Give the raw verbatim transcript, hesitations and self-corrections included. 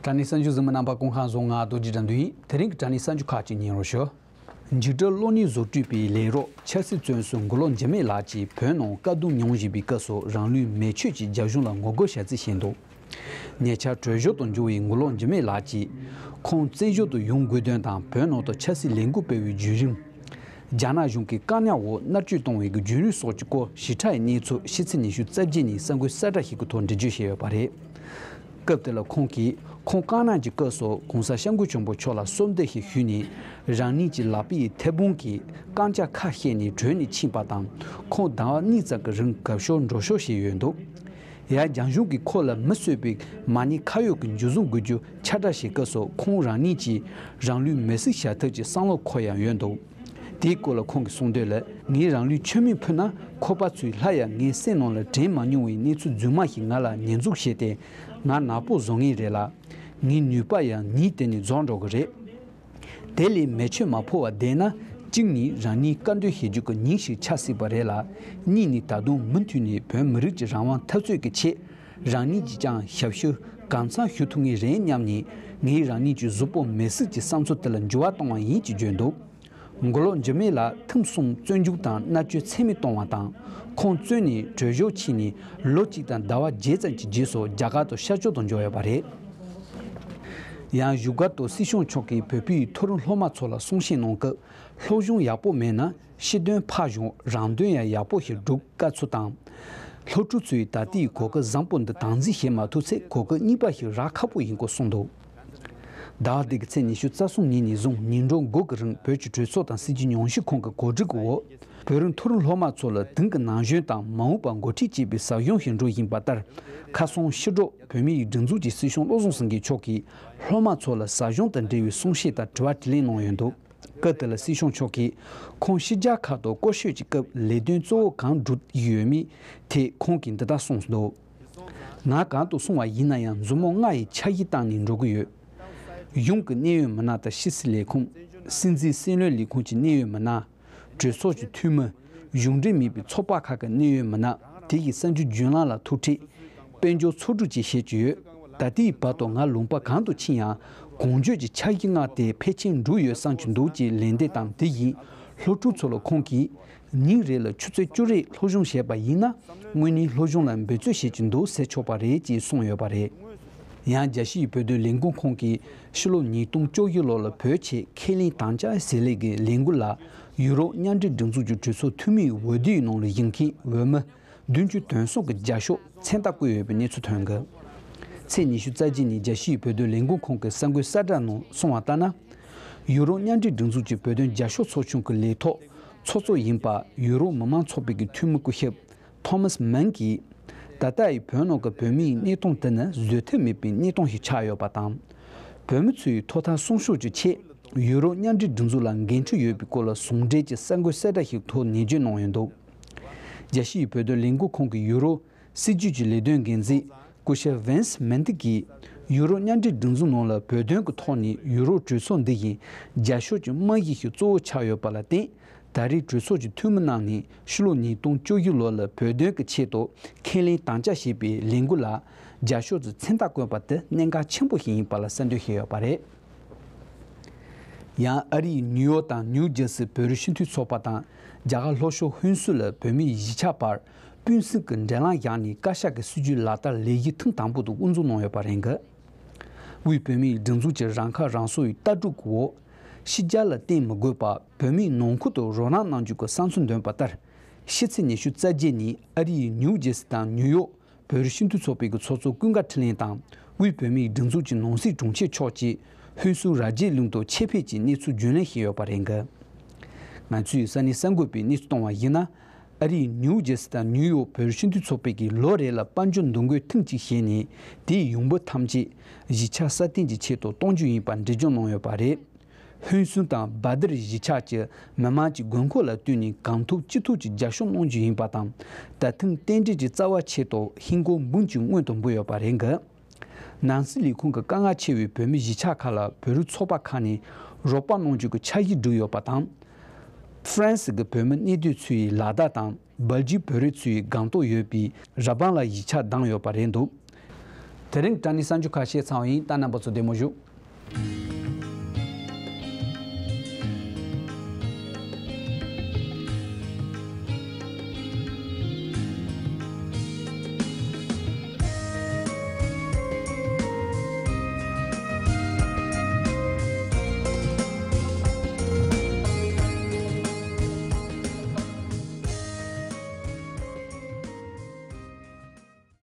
དྲ་གནས་གསར་འགྱུར་གཟིགས་མི་རྣམ་པ་སྐུ་ཁམས་བཟང་། ང་རྡོ་རྗེ་དགྲ་འདུལ་ཡིན། དེ་རིང་གི་དྲ་གནས་གསར་འགྱུར་ཁག་ཅིག་ཉན་རོགས་ཞུ། འཇིགས་སྐྲག་གློ་ནད་བཟོ་བཀྲུས་པའི་ལས་རོགས་ཆབ་སྲིད་བཙོན་ཟུར་མགོ་ལོག་འཇིགས་མེད་ལགས་ཀྱིས་བོད་ནང་དཀའ་སྡུག་མྱོང་བཞིན་པའི་སྐབས་སུ་རང་ལུས་མེ་མཆོད་ཀྱིས་རྒྱ་གཞུང་ལ་ངོ་རྒོལ་བྱ་རྩིས་བྱས་འདུག་ཉེ་ཆར་བྲོས་བྱོལ་དུ་འབྱོར་བའི་མགོ་ལོག་འཇིགས་མེད་ལགས་ཀྱིས་ཁོང་བཙན་བྱོལ་དུ་ཡོང་དགོས་དོན་དང་བོད་ནང་དུ་ཆབ་སྲིད་ལས་འགུལ་སྤེལ་བའི་བརྒྱུད་རིམ། རྒྱ་ནག་གཞུང་གིས་བཀག་ཉར་འོག་མནར་གཅོད་གཏོང་བའི་བརྒྱུད་རིམ་སོགས་ཀྱི་སྐོར་ཞིབ་ཕྲ་ཡི་གནས་ཚུལ་ཕྱི་ཚེས་ཉི་ཤུ་རྩ་བརྒྱད་ཉིན་གསར་འགོད་གསལ་བསྒྲགས་ཤིག་གི་ཐོག་འགྲེལ་བརྗོད་བྱས་ཡོད་པ་རེད། སྐབས་དེ་ལ་ཁོང་གིས་ཁོང་བཀག་ཉར་གྱི་སྐབས་སུ་གོང་ས་སྐྱབས་མགོན་ཆེན་པོ་མཆོག་ལ་གསོལ་འདེབས་ཤིག་ཞུས་ནས་རང་ཉིད་ཀྱི་ལག་པའི་མཐེ་བོང་གིས་རྐང་ལྕགས་ཁ་ཕྱེས་ནས་བྲོས་ནས་ཕྱིན་པ་དང་། ཁོང་ཟླ་བ་གཉིས་ཙམ་གྱི་རིང་གབ་ཤོར་འགྲོ་ཤོར་བྱས་ཡོད་འདུག་ཡང་རྒྱ་གཞུང་གིས་ཁོ་ལ་མི་གསོད་པའི་མ་ཉེས་ཁ་གཡོག་གི་འཇུ་བཟུང་དགོས་རྒྱུ་ཁྱབ་བསྒྲགས་བྱས་སྐབས་སུ་ཁོང་རང་ཉིད་ཀྱིས་རང་ལུས་མེར་སྲེག་བྱ་ཐབས་ཀྱི་བསམ་བློ་འཁོར་ཡང་ཡོད་འདུག་དེའི་སྐོར་ལ་ཁོང་གིས་གསུངས་དོན་ལ། ངས་རང་ལུས་མཆོད་མེ་ཕུལ་ན་ཁོ་པ་ཚོས་སླར་ཡང་ངའི་སེམས་ནང་ལ་དྲན་མ་མྱོང་བའི་གནས་ཚུལ་རྫུན་མ་ཞིག་ང་ལ་ཉེས་འཛུགས་བྱས་ཏེ་ང་ནག་པོ་བཟོ་ངེས་རེད་ལ། ངའི་ནུས་པ་ཡང་ཉིན་དེ་ནས་རྫོགས་འགྲོ་གི་རེད། དེ་ལས་མེ་མཆོད་མ་ཕུལ་བ་བསྡད་ན་གཅིག་ནི་རང་ཉིད་བཀའ་འདྲི་བྱེད་རྒྱུ་གི་ཉིན་ཞིག་ཆགས་སྲིད་པ་རེད་ལ། གཉིས་ནི་ད་དུང་མུ་མཐུད་ནས་བོད་མི་རིགས་ཀྱི་རང་དབང་འཐབ་རྩོད་ཀྱི་ཆེད་རང་ཉིད་ཀྱིས་ཀྱང་ཞབས་ཞུ་གང་འཚམ་ཞུ་ཐུབ་ངེས་རེད་སྙམ་ནས་ངས་རང་ཉིད་ཀྱི་གཟུགས་པོ་མེ་བསྲེགས་ཀྱི་བསམ་ཚུལ་དེ་ལ་འགྱུར་བ་གཏོང་བ་ཡིན་ཅེས་བརྗོད་འདུག་མགོ་ལོག་འཇིགས་མེད་ལགས་ཐེངས་གསུམ་བཙོན་འཇུག་དང་མནར་གཅོད་ཚད་མེད་གཏོང་བ་དང་། ཁོང་བཙོན་ནས་བྲོས་བྱོལ་ཕྱིན་ནས་ལོ་གཅིག་དང་ཟླ་བ་བརྒྱད་ཙམ་གྱི་རྗེས་སུ་རྒྱ་གར་དུ་ཤར་བསྐྱོད་དུ་འབྱོར་ཡོད་པ་རེད། ཡང་བཞུགས་སྒར་དུ་སྲིད་སྐྱོང་མཆོག་གིས་བོད་པའི་མཐོ་རིམ་སློབ་མ་ཚོ་ལ་གསུང་བཤད་གནང་སྐབས། སློབ་སྦྱོང་ཡག་པོ་མེད་ན་ཕྱི་དོན་ཕར་ཞོག་རང་དོན་ཡང་ཡག་པོ་ཞིག་སྒྲུབ་དཀའ་ཚུལ་དང་། སློབ་ཕྲུག་ཚོས་ད་ལྟའི་གོ་སྐབས་བཟང་པོ་འདི་དམ་འཛིན་བྱེད་མ་ཐུབ་ཚེ་གོ་སྐབས་གཉིས་པ་ཞིག་རག་ཁག་པོ་ཡིན་སྐོར་གསུངས་འདུག་ཟླ་བ་འདི་གི་ཚེས་ཉི་ཤུ་རྩ་གསུམ་ཉིན་ནས་བཟུང་ཉིན་གྲངས་དགུ་གི་རིང་བོད་ཀྱི་གྲོས་ཚོགས་དང་སྲིད་བྱུས་ཉམས་ཞིབ་ཁང་གི་གོ་སྒྲིག་གི་འོག་བོད་རིགས་མཐོ་རིམ་སློབ་མ་ཚོ་ལ་དེང་གི་ན་གཞོན་དང་མ་འོངས་པ་འགོ་ཁྲིད་བྱེད་པའི་ཟབ་སྦྱོང་ཞིག་འགྲོ་བཞིན་པ་ལྟར། ཁ་སང་ཕྱི་དྲོ་བོད་མིའི་སྒྲིག་འཛུགས་ཀྱི་སྲིད་སྐྱོང་བློ་བཟང་སེང་གེ་མཆོག་གིས་སློབ་མ་ཚོ་ལ་ཟབ་སྦྱོང་དང་འབྲེལ་བའི་གསུང་བཤད་དང་དྲི་བ་དྲིས་ལན་གནང་ཡོད་འདུག་སྐབས་དེ་ལ་སྲིད་སྐྱོང་མཆོག་གིས་ཁོང་ཕྱི་རྒྱལ་ཁག་ཏུ་སྐོར་སྐྱོད་ཀྱི་སྐབས་ལས་དོན་གཙོ་བོ་གང་བསྒྲུབས་ཡོད་མེད་ཐད་ཁོང་གིས་འདི་ལྟར་གསུངས་འདུག་ང་གང་དུ་སོང་བ་ཡིན་ན་ཡང་མཛུབ་མོ་ལྔ་ཡི་འཆར་གཞི་བཏང་ནས་འགྲོ་གི་ཡོད། གཞུང་གི་གནད་ཡོད་མི་སྣ་དང་ཕྱི་སྲིད་ལས་ཁུངས། སྲིད་འཛིན་སྲིད་བློན་ལས་ཁུངས་ཀྱི་གནད་ཡོད་མི་སྣ། གྲོས་ཚོགས་ཀྱི་འཐུས་མི། གཞུང་འབྲེལ་མིན་པའི་ཚོགས་པ་ཁག་གི་གནད་ཡོད་མི་སྣ། དེ་ཡི་གསར་འགྱུར་བརྒྱུད་ལམ་ལ་ཐུག་འཕྲད། དཔལ་འབྱོར་ཚོགས་དྲུང་བཅས་བྱེད་ཀྱི་ཡོད། ད་ལྟའི་བར་དུ་ང་ལུང་པ་གང་དུ་ཕྱིན་ཡང་གོང་བརྗོད་ཀྱི་འཆར་གཞི་ལྔ་དེ་ཕལ་ཆེར་འགྲུབ་ཡོད་བསམ་གྱི་འདུག་ཅེས་ལན་འདེབས་དང་དེ་བཞིན་སློབ་ཕྲུག་ཚོ་ལ་ཁོང་གིས་ཉིན་རེ་ལ་ཆུ་ཚོད་བཅུ་རེ་སློབ་སྦྱོང་བྱས་པ་ཡིན་ན་དངོས་གནས་སློབ་སྦྱོང་ལ་འབད་རྩོལ་བྱེད་ཀྱི་འདུག་ཟེར་ཆོག་པ་རེད་ཅེས་གསུངས་ཡོད་པ་རེད། ཡང་རྒྱལ་སྤྱིའི་བོད་དོན་ལས་འགུལ་ཁང་གིས་ཕྱི་ལོ་ཉིས་སྟོང་བཅུ་བཞི་ལོ་ལ་བོད་ཆེད་ཁས་ལེན་དམ་བཅའ་ཟེར་ལས་ཀྱི་ལས་འགུལ་ལ་ཡུ་རོབ་མཉམ་འབྲེལ་སྒྲིག་འཛུགས་ཀྱི་གྲོས་ཚོགས་འཐུས་མིའི་འོས་བསྡུའི་ནང་ལ་བཞེངས་མཁན་འོས་མི་བདུན་ཅུ་དོན་གསུམ་གྱི་རྒྱབ་ཤོག་མཚན་རྟགས་བཀོད་ཡོད་པའི་གནས་ཚུལ་ཐོན་གྱི། ཚེས་ཉི་ཤུ་རྩ་གཅིག་ཉིན་རྒྱལ་སྤྱིའི་བོད་དོན་ལས་འགུལ་ཁང་གི་གསར་འགོད་གསལ་བསྒྲགས་ནང་གསུངས་པ་ལྟར་ན། ཡུ་རོབ་མཉམ་འབྲེལ་སྒྲིག་འཛུགས་ཀྱི་བོད་དོན་རྒྱབ་ཤོག་ཚོགས་ཆུང་གི་ལས་ཐོག་ཚོགས་གཙོ་ཡིན་པ་ཡུ་རོབ་མི་མང་ཚོགས་པའི་གི་འཐུས་མི་སྐུ་ཞབས་ཐོ་མཱས་མན་གྱིས། ད་ལྟ་ཡི་བོད་ནང་གི་བོད་མིའི་གནས་སྟངས་དེ་ནི་བཟོད་ཐབས་མེད་པའི་གནས་སྟངས་ཤིག་ཆགས་ཡོད་པ་དང་། བོད་མི་ཚོའི་ཐོབ་ཐང་སྲུང་སྐྱོབ་ཀྱི་ཆེད་ཡུ་རོབ་མཉམ་འབྲེལ་སྒྲིག་འཛུགས་ལ་འགན་འཁྲི་ཡོད་པའི་སྐོར་ལ་ཟུང་འབྲེལ་གྱི་གསར་འགོད་གསལ་བསྒྲགས་ཤིག་ཐོག་ནན་བརྗོད་གནང་ཡོད་འདུག་རྒྱལ་སྤྱིའི་བོད་དོན་ལས་འགུལ་ཁང་གི་ཡུ་རོབ་སྲིད་ཇུས་ཀྱི་ལས་དོན་འགན་འཛིན་སྐུ་ཞབས་ཝེན་སི་མན་ཏི་གིས་ཡུ་རོབ་མཉམ་འབྲེལ་སྒྲིག་འཛུགས་ནང་ལ་བོད་དོན་གྱི་ཐོག་ནས་ཡུ་རོབ་གྲོས་ཚོགས་འདི་བཞིན་རྒྱབ་ཕྱོགས་ཀྱི་རྨང་གཞི་ཞིག་གཙོ་བོ་ཆགས་ཡོད་པ་ལ་བརྟེན། ད་རེས་གྲོས་ཚོགས་ཀྱི་འཐུས་མི་རྣམས་ནས་ཕྱི་ལོ་ཉིས་སྟོང་བཅུ་བཞི་ལོ་ལ་བོད་དོན་གྱི་ཆེད་དུ་ཁས་ལེན་དམ་བཅའ་བྱས་པའི་ལས་འགུལ་ལ་རྒྱབ་ཕྱོགས་ཀྱི་མཚན་རྟགས་བཀོད་པ་དེ་གནད་འགག་ཆེན་པོ་ཞིག་ཡིན་པ་ལ་གསལ་འདོན་བྱས་ཡོད་པ་རེད། ཡང་ཨ་རིའི་ནིའུ་ཡོག་དང་ནིའུ་ཇར་སི་བོད་རིགས་སྤྱི་མཐུན་ཚོགས་པ་དང་རྒྱ་གར་ལྷོ་ཕྱོགས་ཧུན་སུར་ལ་བོད་མིའི་གཞིས་ཆགས་བར་སྤུན་སྲིང་གི་འབྲེལ་ལམ་བཞག་ནས་བཀའ་ཤག་གི་སྲིད་ཇུས་ལག་བསྟར་ལས་གཞི་ཐེངས་དང་པོ་དེ་དབུ་འཛུགས་གནང་ཡོད་པ་རེད་འགི། དབུས་བོད་མིའི་སྒྲིག་འཛུགས་ཀྱི་རང་ཁ་རང་གསོའི་ལྟ་གྲུབ་ཀྱི་འོག་ཕྱི་རྒྱལ་ལ་བརྟེན་མི་དགོས་པར་བོད་མིའི་ནང་ཁུལ་དུ་རོགས་རམ་གནང་རྒྱུ་གི་བསམ་ཚུལ་འདོན་པ་ལྟར། ཕྱི་ཚེས་ཉི་ཤུ་རྩ་བརྒྱད་ཉིན་ཨ་རིའི་ནིའུ་ཇར་སི་དང་ནིའུ་ཡོག་བོད་རིགས་སྤྱི་མཐུན་ཚོགས་པའི་གི་ཚོགས་གཙོ་ཀུན་དགའ་འཕྲིན་ལས་དང་དབུས་བོད་མིའི་སྒྲིག་འཛུགས་ཀྱི་ནང་སྲིད་དྲུང་ཆེ་མཆོག་བཅས་ཧུན་སུར་ར་རྒྱའི་གླིང་དུ་ཆེད་ཕེབས་ཀྱིས་གནས་ཚུལ་རྒྱུས་ལོན་བྱས་ཡོད་པ་རེད་འགི། ང་ཚོས་ས་གནས་གསར་འགོད་པས་གནས་ཚུལ་བཏང་བ་ཡིན་ན། ཨ་རིའི་ནིའུ་ཇར་སི་དང་ནིའུ་ཡོག་བོད་རིགས་སྤྱི་མཐུན་ཚོགས་པའི་གི་ལོ་རེ་ལ་དཔལ་འབྱོར་འདུ་འགོད་ཐེངས་གཅིག་བྱས་ནས་དེའི་ཡོང་འབབ་ཐམས་ཅད་གཞིས་ཆགས་སྲ་བརྟན་གྱི་ཆེད་དུ་གཏོང་རྒྱུ་ཡིན་པ་འགྲེལ་བརྗོད་གནང་ཡོད་པ་རེད། ཧུན་སུར་དང་བ་དིར་གཞིས་ཆགས་ཀྱི་མི་མང་གི་དགོས་མཁོ་ལ་བསྟུན་ནས་གང་ཐུབ་ཅི་ཐུབ་ཀྱིས་རྒྱབ་སྐྱོར་གནང་རྒྱུ་ཡིན་པ་དང་། ད་ཐེངས་རྟེན་འབྲེལ་གྱི་རྩ་བ་ཆེད་དུ་ཧིན་སྒོར་འབུམ་གཅིག་སྔོན་དུ་འབུལ་ཡོད་པ་རེད་འགི། ནང་སྲིད་ལས་ཁུངས་ཀྱི་དཀའ་ངལ་ཆེ་བའི་བོད་མི་གཞིས་ཆགས་ཁག་ལ་བོད་རིགས་ཚོགས་པ་ཁག་ནས་རོགས་པ་གནང་རྒྱུ་གི་འཆར་གཞི་བསྒྲིགས་ཡོད་པ་དང་། ཧྥ་རན་སི་གི་བོད་མི་གནས་སྡོད་ཚུལ་ཡི་ལག་བརྡ་དང་། སྦལ་ཇིག་བོད་རིགས་ཚོའི་སྒང་ཏོག་ཡོད་པའི་ར་སྦང་ལ་གཞིས་ཆགས་བདམས་ཡོད་པ་རེད་འདུག་དེ་རིང་དྲ་གནས་གསར་འགྱུར་ཁག་བཤད་ཚར་བ་ཡིན། ད་རྣམ་པ་ཚོ་བདེ་མོ་བཞུགས།